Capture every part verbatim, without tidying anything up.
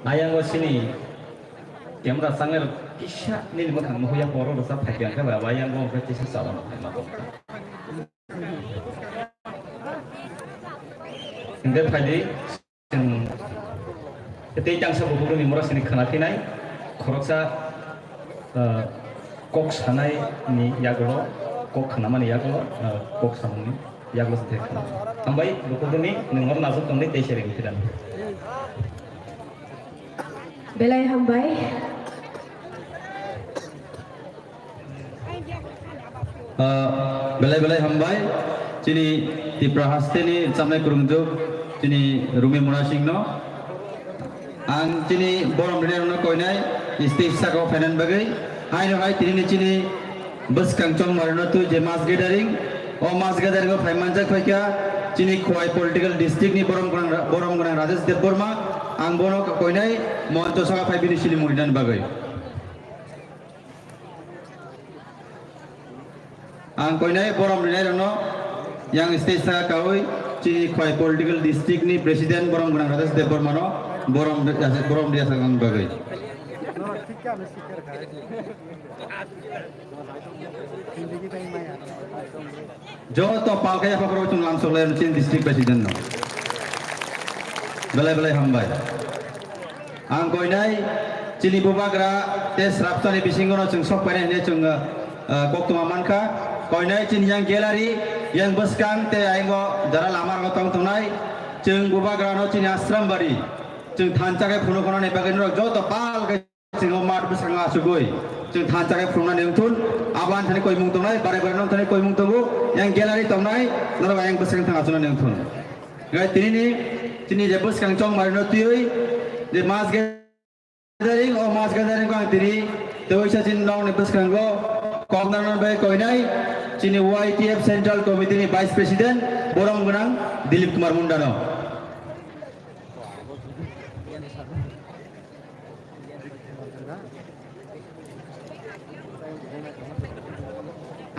Ayang o sini camera sanger kisa nini mwkhang nuhuya poro rwsa phai khe bai ayang o kisa chalano phai ma tong. Hingke phai di. Chwng tei tangsa bukukrokni mora sini khna phinai, khoroksa, ah, kok sanai ni yagulo, kok khnamani yagulo, ah, kok samungni yagulo se khna. Hambai bukukrokni nwng oro nasuk tongdi tei sereng phidan. Belai hambai. Ah, belai belai hambai. Chini Tipra hasteni chamnai kwrwngjuk chini Rumi Muna Singh no. Ang chini borom rwnairokno koinai stage saka o phainani bagwi. Haino hai tini ni chini bwskang chongmarino twi je mass gathering, o mass gathering o phai manjak phaikha chini Khowai political district ni borom gwnang, borom gwnang Rajesh Debbarma. Ang bono koinai moncho saka phai bini silimung rinani bagwi. Ang koinai borom rinairokno yang stage saka kaui chini Khowai political district ni president borom gwnang Rajesh Debbarma no borom, borom riya sakna bagwi. Joto palkai yaphakrok chwng lamsok lai chini district president no. Belai belai hambai. Ang koinai chini bubagra tei srapsani bisingo no chwng sok painai hwnwi chwng, ah, koktwma mankha. Koinai chini yang gallery, yang bwskang tei ayang o jara lama rok tong tongnai. Chwng bubagra no chini ashram bari. Chwng thansa khe phunuknani bagwi norok joto palkai Chwng o mat bwskango achugwi chwng thansa khe phunuknani wngthun. Abo ani thani koimung tongnai, bare bare nong thani koimung tongo. Yang gallery tongnai, norok ayang bwskang thang achuknani wngthun. Gai tinini, chini je bwskang chongmarino twiwi je mass gathering, o mass gathering ko ang tini tei waisa chini nokni bwskango kok narwknani bagwi koinai chini Y T F Central Committee ni Vice President borom gwnang Dilip Kumar Mundano.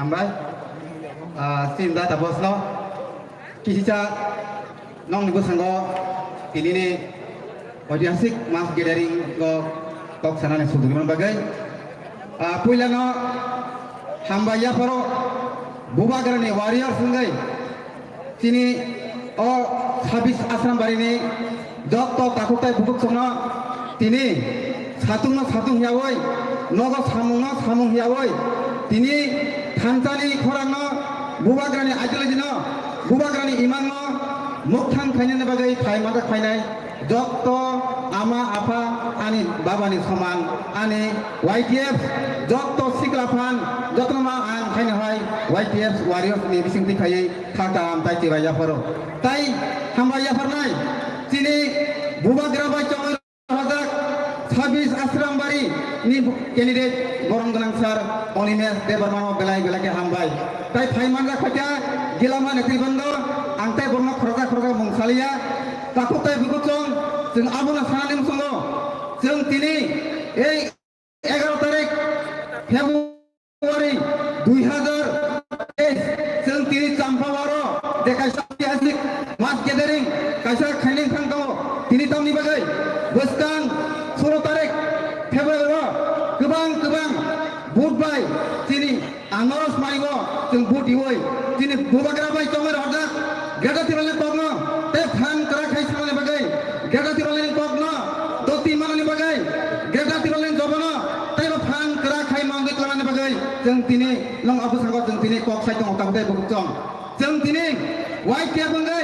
Hambai, ah, chini da tabosno kisisa nokni bwskango tinini oitihasik mass gathering o kok sanani sujukmani bagwi, ah, puilano hambai yapharo bubagrani warriors wngwi Chini o sabis Asrambari ni jotto takhuk tai bukhuk songno tini satung no satung hiyawi, nogo samung no samung hiyawi, tini thansa ni khorang no, bubagra ni ideology no, bubagra ni imang no mukthang khainani bagwi phai manjak phainai. Jotto ama apha ani baba ni soman ani Y T F jotto sikla phan jotto ma ang khaina hai Y T F warriors ni bising twi khaiwi kha kaham tai chibai yapharo tai hambai yapharnai chini bubagra bai chongwi rojak sabis Asrambari ni candidate borom gwnang sir Animesh Debbarma no belai belai khe hambai tai phai manjak phaikha Gilama netribando ang tai borno khoroksa khoroksa mung saliya. Takhuk tai bukhuk chwng, chwng abono sanani muchungo. Chwng tini ei egaro tarik February dui hazar teis, chwng tini Champawaro je kaisa oitihasik mass gathering kaisa khainai thang tongo. Tini tamni bagwi bwskang solo tarik February o kwbang kwbang vote bai chini Ang norok smaio chwng vote riwi chini bubagra bai chongwi rohorjak Greater Tipraland kokno tei phan kwrak khai sanani bagwi Greater Tipraland kokno doti manani bagwi Greater Tipraland jobono teibo phan kwrak khai mangwi tlanani bagwi chwng tini nong abwskango chwng tini kok sai tongo tabuk tei bukuk chwng. Chwng tini Y T F wngwi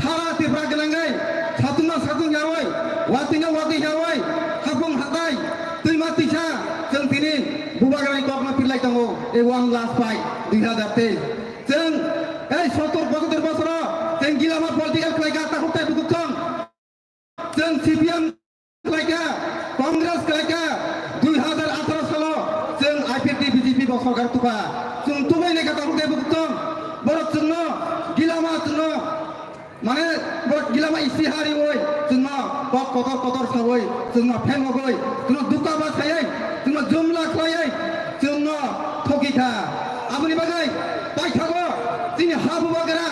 sara Tripura gwnangwi satung no satung yawi, watwi no watwi yawi, hapung hatai, twima twisa chwng tini bubagrani kokno pirlai tongo. E one last fight dui hazar teis. Chwng ei sottor pochottor bosoro chwng gilama political khlaikha takhuk tai bukhuk chwng. Chwng C P M khlaikha, Congress khlaikha, dui hazar atharo salo chwng I P F T B J P bo sorkar tuba. Chwng tubai naikha takhuk tai bukhuk chwng. Borok chwngno gilama chwngno Mane borok gilama isi hariwi chwngno kok kotor kotor sawi chwngno phengogwi chwngno duka ba khaiwi chwngno jumla khlaiwi chwngno thokikha. Aboni bagwi paithago chini ha bubagra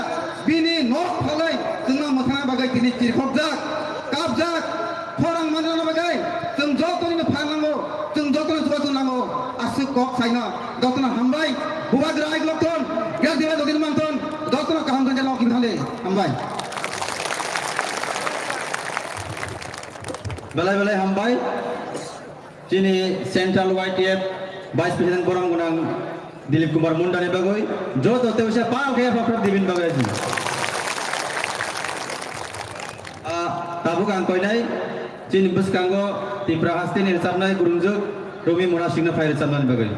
bini nok phalwi chwngno mwthangna bagwi tini chirkhokjak, kapjak, khorang manna bagwi kok saino, jotono hambai, bubagra ai lokton, yak dira dogin mangton, jotono kaham ganja lok kinthale, hambai. Belai belai hambai, chini Central Y T F Vice President borang gunang Dilip Kumar Munda ni bagwi, joto tewse pal khe phakhra dibin bagwi. Ah, tabuk ang koinai, chini bwskango Tipra hasteni rwchapnai gurungjwk Romi Murasingno phai rwchapnani bagwi.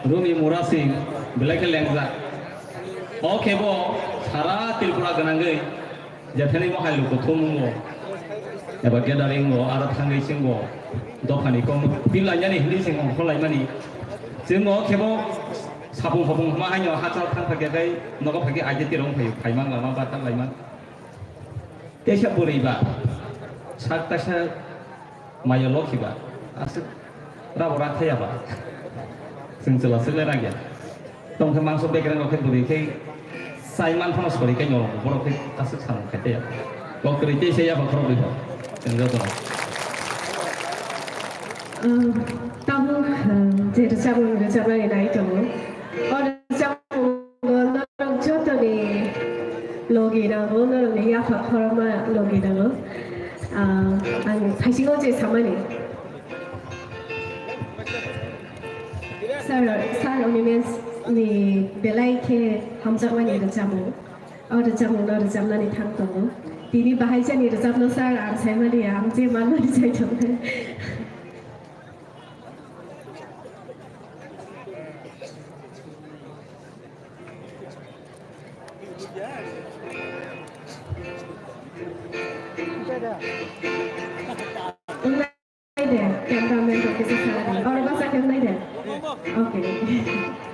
Romi Murasing, belai khe lengjak. O khe bo sara Tripura gwnangwi, jethani bo hai luku thumungo, eba gathering o, aro thangwi chwngbo dophani kok twi lainani hinwi chwng ongkhorlaimani. Chwngbo khe bo sapung sapung hwnma haino hachal thang phai khe tei nogo phai khe aide tirong phai, phaiman lama bathang laiman. Teisa bwrwi ba, sak taisa maya lokhi ba, aswk rabo ra thaya ba, chwng chwla swk le rang ya. Tong khe mangso bekereng rok khe bwrwi khe sai man phano sori khe nyolong borok khe aswk samung khai taya. Kok kwrwi teisa yapha khorok ri ba, chwng joto. Tabuk, ah, je rwchapmung rwchapnani nai tongo. O rwchapmungo norok jotoni logi nango, norokni yapha khorokma logi nango. Ah, ang thaisingo je samani. Sir, Sir Animesh ni belai khe hamjakmani rwchapmung. O rwchapmungno rwchapnani thang tongo. Tini bahai jani rwchapno sir ang saimani, ang je manmani sai tongo. Wngnai de, cameraman rok kisa salai di. Oro bwsa khe wngnai de. Okay.